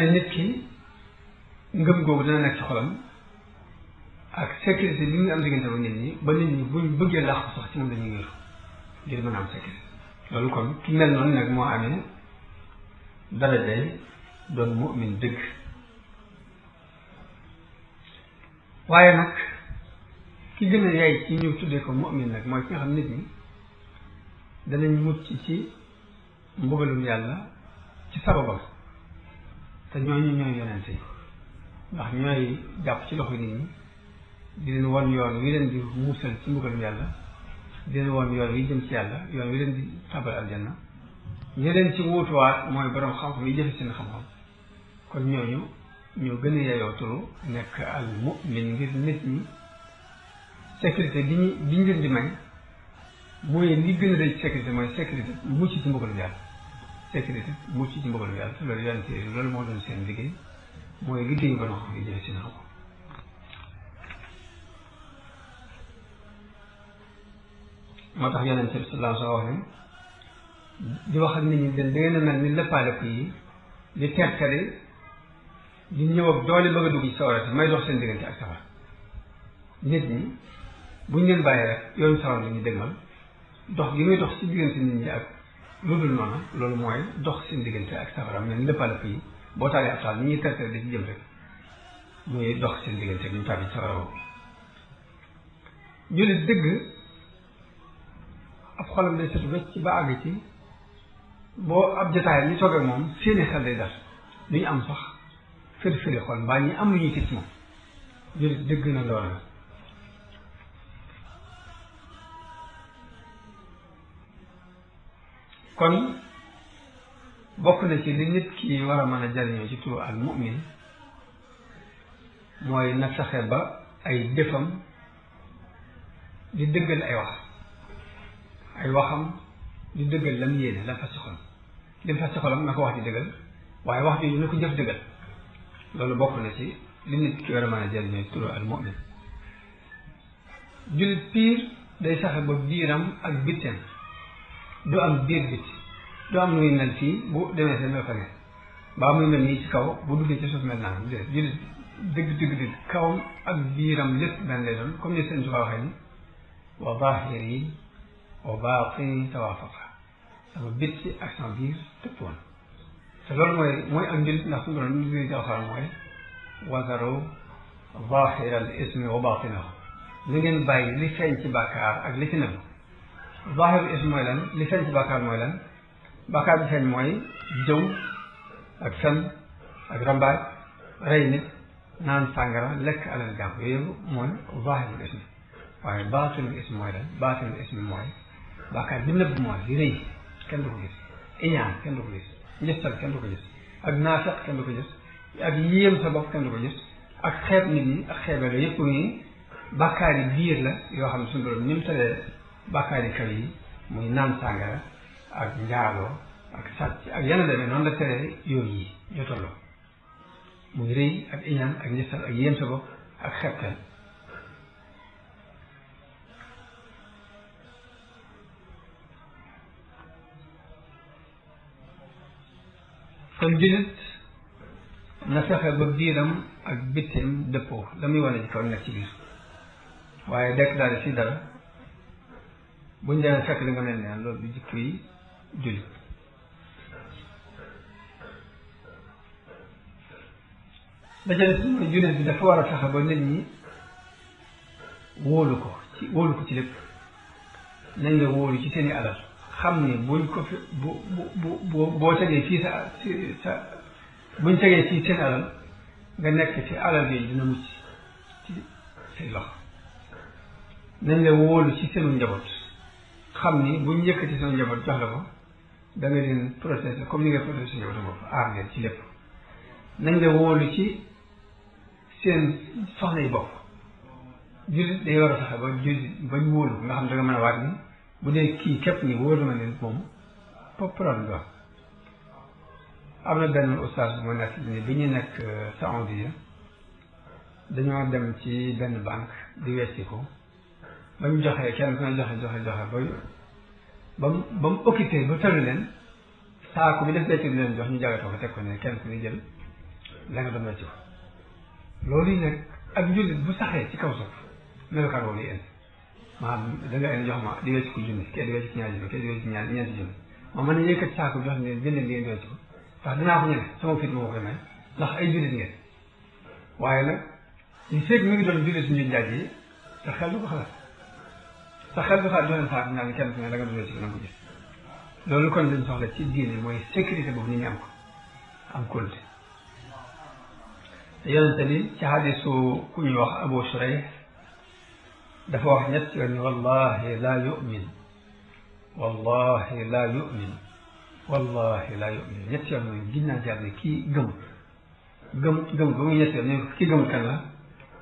ne nit ki ngëm googu dana nekk ci xolam ak sécurité bi nga am diggante ba nit ñi ba nit ñi buñ bëggee làqu sax ci moom dañuy wéeru ngir mën a am sécurité loolu kon ki mel noonu nag moo amee darajay doon mu'min dëgg waaye nag ki gën a yaay ci ñu tuddee ko mu'min nag mooy ki nga xam nit ñi danañ mucc ci mbugalum yàlla ci sababam te ñooñu ñooy yonente yi ndax ñooy jàpp ci loxo nit ñi di leen won yoon wi leen di muusal ci mbugalum yàlla di leen won yoon wi jëm ci yàlla yoon wi leen di tabal aljanna ñi leen ci wuutuwaat mooy borom xam-xam yi jëfe seen xam-xam kon ñooñu ñoo gën a yeyoo turu nekk al mu'min ngir nit ñi sécurité bi ñu leen di may mooy li gën a rëy ci sécurité mooy sécurité mucc ci mbugalum yàlla sécurité mucc ci mbugalum yàlla te loolu yonente yi loolu moo doon seen liggéey mooy liggéeyu borom xam yi jëfe seen xam-xam moo tax yonente bi sallallahu alayhi wa sallam wax ne di wax ak nit ñi da ngeen a mel ni lëppaalëpp yi di terteri di ñëw ak doole bëgg a dugg ci sawara may dox seen diggante ak safara nit ñi buñ leen bàyyi rek yoonu sawara la ñu dégmal dox gi muy dox ci diggante nit ñi ak lu dul noonu loolu mooy dox seen diggante ak safara mel ni lëppaalëpp yi boo taalee ab taal ni ñuy terteri da ci jëm rek muy dox seen diggante ñu tàbbi ci sawara boobu jullit dëgg ab xolam day setu wecc ci ba àgg ci boo ab jotaay ñu toog ak moom seeni xel day dal duñu am sax fëri xol mbaa ñi am lu ñuy gis moom jullit dëgg na loolu la kon bokk na ci li nit ki war a mën a jariñoo ci turu al mu'min mooy na fexe ba ay jëfam di dëggal ay waxam di dëggal lam yéene lam fas ci xolam lim fas ci xolam na ko wax di dëggal waaye wax jooju na ko jëf dëggal loolu bokk na ci li nit ki war a mën a jëriñoo turu al mu'min jullit piir day saxe ba biiram ak bitteem du am biir bitti du am muy mel fii bu demee seen mel fa ne baa muy mel nii ci kaw bu duggee ci suuf mel naa jullit dëgg kawam ak biiram lépp benn lay doon comme ni seen Tuubaa waxee ni wa zaahiri wa baatini tawaafaqa sama bitti ak sama biir tëppoon te loolu mooy ak njëriñ ndax suñu borom li ci alxuraan mooy wazaru zaahira al ismi wa baatinahu li ngeen bàyyi li feeñ ci bàkkaar ak li ci nëbb zaahirul ismi mooy lan li feeñ ci bàkkaar mooy lan bàkkaar bi feeñ mooy jëw ak fen ak rambaaj rey nit naan sàngara lekk alal jàmm yooyu mooy zaahirul ismi waaye baatinul ismi mooy lan baatinul ismi mooy bàkkaar bi nëbb mooy li rëy kenn du ko gis iñaan kenn du ko gis njëstal kenn du ko gis ak naafeq kenn du ko gis ak yéem sa bopp kenn du ko gis ak xeeb nit ñi ak xeebale yëpp nii bàkkaar yi biir la yoo xam ne suñu borom ni mu teree bàkkaar yi kaw yi muy naan sàngara ak njaaloo ak sàcc ak yenn demee noonu la teree yooyu yi ñoo tolloo muy rëy ak iñaan ak njëstal ak yéem sa bopp ak xeebtal kon jullit na fexe ba biiram ak bitteem dëppoo la muy wane ci kaw nekk ci biir waaye dekk daal si dara buñ demee fekk li nga mel ne loolu du jikko yi jullit da ca des mooy jullit bi dafa war a fexe ba nit ñi wóolu ko ci lépp nañ la wóolu ci seeni alal xam ni buñ ko fi boo tegee fii sa buñ tegee fii seen alal nga nekk ci alal yooyu dina mucc ci say loxo nañ la wóolu ci seenu njaboot xam ni buñ yëkkati seenu njaboot jox la ko da nga leen protéger comme ni nga protéger sa njaboot bopp aar leen ci lépp nañ la wóolu ci seen soxna yi bopp jullit day war a fexe ba jullit bañ wóolu nga xam da nga mën a waat ni bu dee kii képp ni wóolu ma ne moom problème bi am na benn ustaas bu ma nekk ni bi ñu nekk Saoudia dañoo dem ci benn banque di wecci ko ba ñu joxee kenn ku ne joxe ba mu occupé ba tëru leen saako bi def wecci di leen jox ñu jagatoo ko teg ko ne kenn ku ne jël la nga doon wecc ko loolu yi nag ak jullit bu saxee ci kaw suuf melokaan woo lay indi maanaam da nga indi jox ma di wecc ko junni kii di wecc ci ñaari junni kii di wecc ci ñeenti junni ma mën a yëkkat saako jox ne jënd ngeen di wecc ko ndax dinaa ko ñeme sama fit moo koy may ndax ay jullit ngeen waaye nag li fekk mi ngi doon jullit suñu njaaj yi sa xel du ko xalaat sa xel du xalaat joxe saako ñaar kenn ku ne da nga doon wecc ko na ko gis loolu kon lañ soxla ci diine mooy sécurité boobu nit ñi am ko am kóolute te yonente bi ci hadisu ku ñuy wax Abu Shurayh dafa wax ñett yoon ni wallahi laa yu'min wallahi laa yu'min wallahi laa yu'min ñett yoon mooy gis naa ci yàlla ne kii gëmut ba muy ñett yoon ne kii gëmut kan la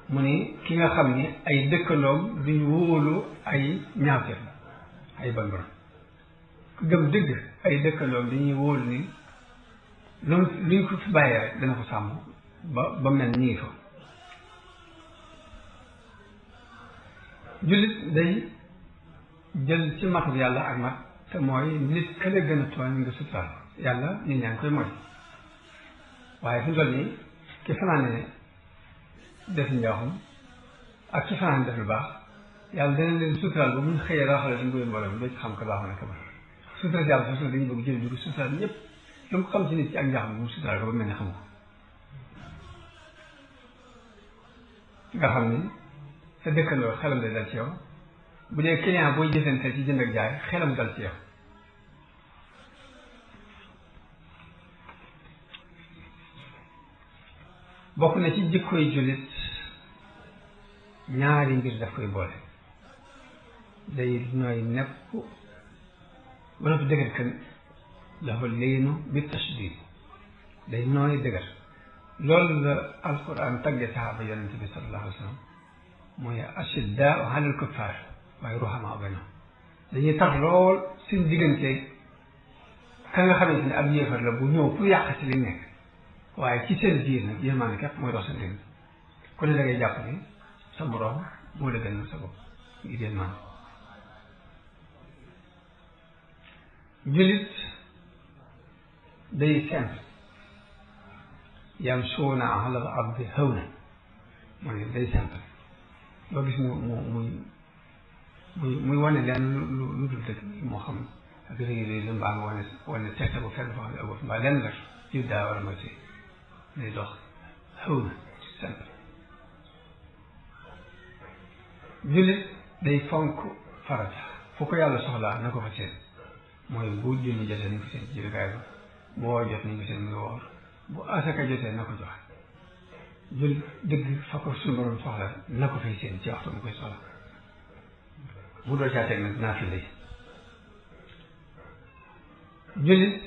mu ni ki nga xam ni ay dëkkandoom duñ wóolu ay ñaawteef la ay bon borom ku gëm dëgg ay dëkkandoom dañuy wóolu ni luñ ko fi bàyyee rek dana ko sàmm ba mel nii fa jullit day jël ci matuk yàlla ak mat te mooy nit ka la gën a tooñ nga suturaal yàlla nit ñaa ngi koy mooy waaye fi mu toll nii ki fanaane def njaaxum ak ki fanaane def lu baax yàlla dana leen suturaal ba mun xëyee raxale suñ koy mboolem doo ci xam ko baax na ka ba suturaal yàlla soo dañuy bëgg jël dugg suturaal ñëpp lu mu xam ci nit ci ak njaaxum mu suturaal ko ba mel ne xam ko nga xam ni sa dëkkandoo xelam day dal ci yow bu dee client booy jëfante ci jënd ak jaay xelam dal ci yow bokk na ci jikkoy jullit ñaari mbir daf koy boole day nooy nepp ba noppi dëgër kan dafa leenu bi tashdid day nooy dëgër loolu la alquran tagge saxaaba yonente bi sallallahu alayhi wa sallam mooy ashiddaau alal kuffaar waaye ruhamaa baynahum dañuy tar lool suñ diggante ka nga xamante ne ab yéefar la bu ñëw pour yàq si li nekk waaye ci seen biir nag yërmaande képp mooy dox seen dégg ku ne da ngay jàpp ni sa moroom moo la gën sa bopp ngir yërmaande jullit day simple yamsuuna alal ardi hawnan mooy day simple loo gis muy wane leen lu dul dëgg moo xam ak léegi lu mbaa nga wane teg bu fenn foo xam ne ëpp mbaa lenn la jiw daa war a moytu day dox xaw na simple jullit day fonk farata fu ko yàlla soxlaa na ko fa seen mooy bu julli jotee nañ ko seen ci jullikaay ba bu woor jot nañ ko seen muy woor bu asaka jotee na ko joxe jul dëgg fa ko suñu borom soxla na ko fay seen ci waxtu mu koy soxla bu doo caa teg nag naa fi lay jullit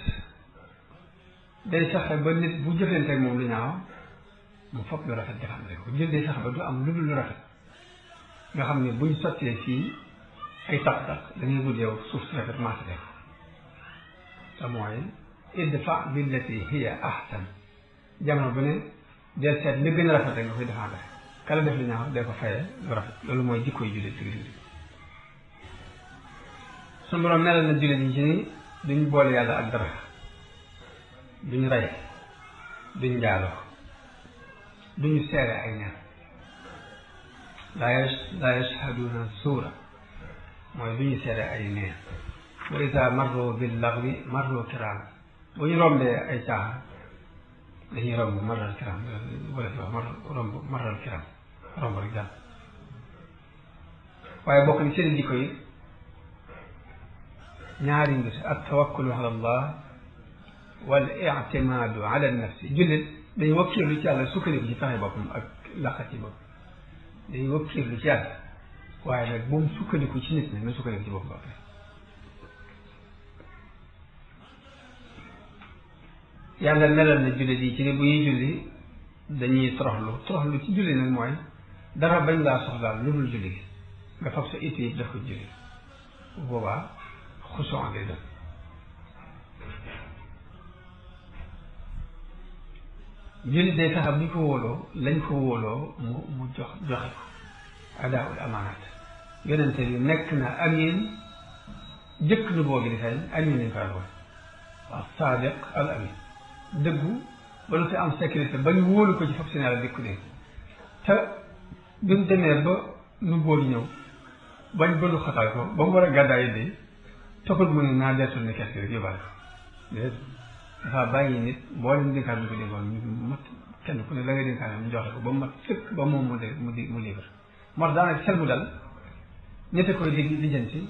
day saxe ba nit bu jëflanteeg moom lu ñaaw mu fopp lu rafet defante ko jullit day saxe ba du am lu dul lu rafet nga xam ne buñ sottee fii ay taq-taq dañuy wut yow suuf si rafet maase def te mooy idfa billati hiya ahsan jamono bu ne del seet li gën a rafet rek nga koy defante kala def lu ñaaw day ko fayee lu rafet loolu mooy jikkoy jullit dëgg suñu borom melal na jullit yi ci ni duñ boole yàlla ak dara duñ rey duñ njaaloo duñu seere ay ñaan laa yashhaduuna suura mooy duñu seere ay neen wa iza marru bil lagwi marru kiraam bu ñu rombee ay caaxaan dañuy romb maral kiram wala fi wax romb maral kiram romb rek jàll waaye bokk ni seen jikko yi ñaari mbir at tawakkulu ala allah wal ictimaadu ala nafsi jullit day wakkiirlu ci yàlla sukkandiku ci pexe boppam ak laqat ci bopp day wakkiirlu ci yàlla waaye nag bu mu sukkandiku ci nit ñi na sukkandiku ci boppam ba pare yàlla melal na jullit yi ci ne bu ñuy julli dañuy toroxlu ci julli nag mooy dara bañ laa soxlaal lu dul julli gi nga fab sa it yi def ko julli bu boobaa xusoon lay doon jullit day taxa bu ñu ko wóoloo lañ ko wóoloo mu joxe ko adaawul amaanaat yonente bi nekk na amin jëkk nu boogi di feeñ amin lañ koy woon waaw saadiq al amin dëggu ba lu fi am sécurité ba ñu wóolu ko ci fonctionnaire dikku leen te bi mu demee ba nu bóor ñëw bañ bëlu xatal ko ba mu war a gàddaay de taxul mu ne naa deetul ne kese rek yóbbaale ko déet dafa bàyyi nit mboolem dénkaan bi ko déggoon ñu mat kenn ku ne la nga dénkaan mu joxe ko ba mu mat sëkk ba moom mu libre moo tax daanaka xel mu dal nit a koy lijjanti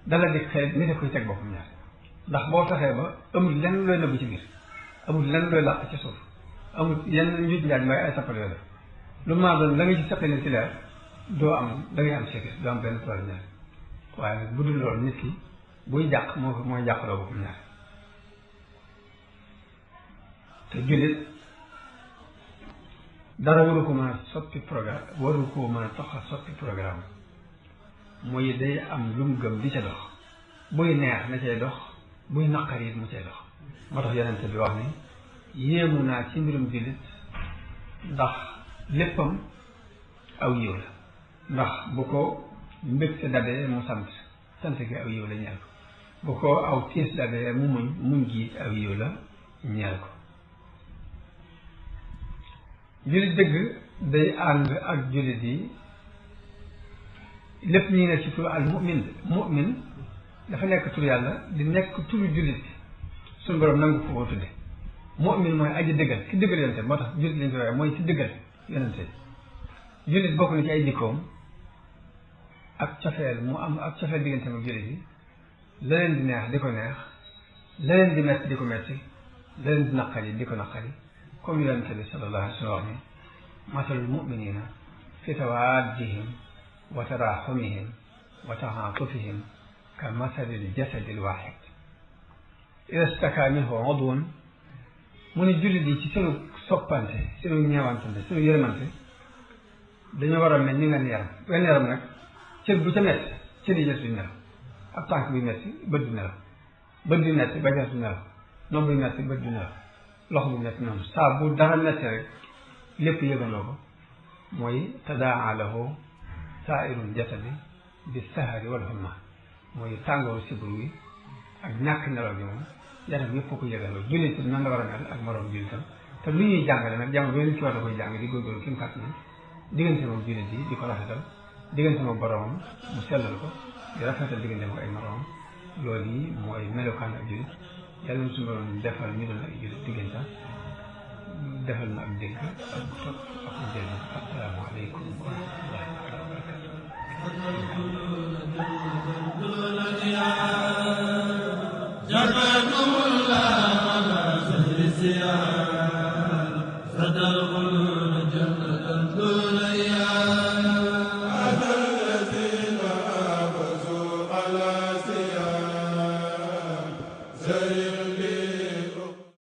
dala di xëy nit a koy teg boppam ñaar ndax boo fexee ba amul lenn looy nëbb ci biir amul lenn looy làq ci suuf amul yenn njuuj njaaj mbay ay sappal yooyu lu maa doon la nga ci saqale ci leer doo am da ngay am sécurité doo am benn problème ñaar waaye nag bu dul loolu nit ki buy jàq mooy jàqaloo boppam ñaar te jullit dara waru ko mën a soppi programme waru ko mën a tax a soppi programme mooy day am lu mu gëm di ca dox buy neex na cay dox buy naqar it mu cay dox moo tax yonente bi wax ni yéemu naa ci mbirum jullit ndax léppam aw yiw la ndax bu ko mbégte dabee mu sant gi aw yiw la ñeel ko bu ko aw tiis dabee mu muñ gi aw yiw la ñeel ko jullit dëgg day ànd ak jullit yi lépp ñu ne ci tur al mu'min dafa nekk tur yàlla di nekk turu jullit suñu borom nangu ko koo tudde mu'min mooy aji dëggal ki dëggal yonente moo tax jullit lañ koy waxee mooy ci dëggal yonente jullit bokk na ci ay jikkoom ak cofeel mu am ak cofeel diggante ak jullit yi la leen di neex di ko neex la leen di metti di ko metti la leen di naqari di ko naqari comme yonente bi sallallahu alayhi wa sallam wax ni masalul mu'minina fi tawaddihim wa taraxumihim wa taatufihim ka masalil jasadil waxid ida staka minhu udwun mu ne jullit yi ci seenu soppante seenu ñeewantante seenu yërmante dañoo war a mel ni ngeen yaram wenn yaram nag cër bu ca metti cër yi des du nelaw ab tànk bi metti bët du nelaw bët bi metti ba des du nelaw noom bi metti bët du nelaw loxo bu metti noonu saa bu dara metti rek lépp yëgandoo ko mooy tadaa lahu saairul jasadi bi sahari wal humma mooy tàngooru sibru wi ak ñàkk nelaw bi moom yaram yëpp ko yëgandoo jullit noonu la war a mel ak moroom jullitam te lu ñuy jàngale nag jamono yooyu ci war a koy jàng di góorgóorlu ki mu kàtt ni diggante moom jullit yi di ko rafetal diggante moom boromam mu sellal ko di rafetal diggante moom ay moromam loolu yi mooy melokaan ak jullit yàlla na suñu borom defal ñu doon ay jullit diggante defal na ak dégg ak topp ak njëriñ asalaamaaleykum wa rahmatullahi wa barakatuh